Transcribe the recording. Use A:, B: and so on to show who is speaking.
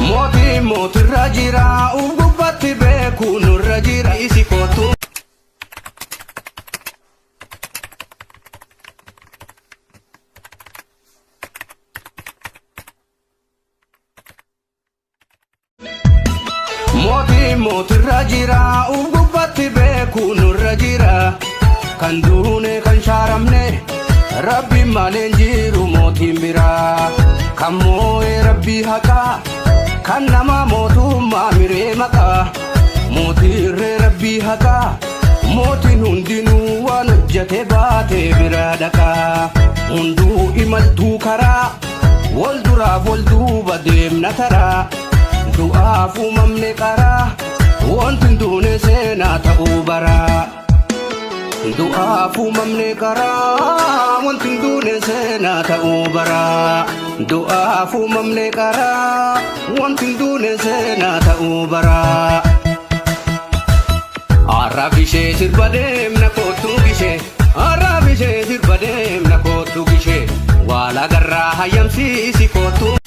A: Mootiin mootirra jira uf gubbatti beeku nurra jira isi kootu. Mootiin mootirra jira uf gubbatti beeku nurra jira kan duune kan shaaramne rabbi malee hin jiru mootiin biraa kan moo'ee rabbii haqaa kan nama mootummaa miree maqaa mootii irree rabbii haqaa mootiin hundinuu waan hojjete baatee bira dhaqaa hunduu imaltuu karaa wal duraaf wal duuba deemna taraa du'aaf uumamne qaraa wanti hin duune seenaa ta'uu baraa du'aaf uumamne qaraa wanti hin duune seenaa ta'uu baraa du'aaf uumamne qaraa wanti hin duune seenaa ta'uu baraa. Arraaf ishee sirba deemna kootuu gishee arraaf ishee sirba deemna kootuu gishee waala garraa hayyamsiisi kootuu.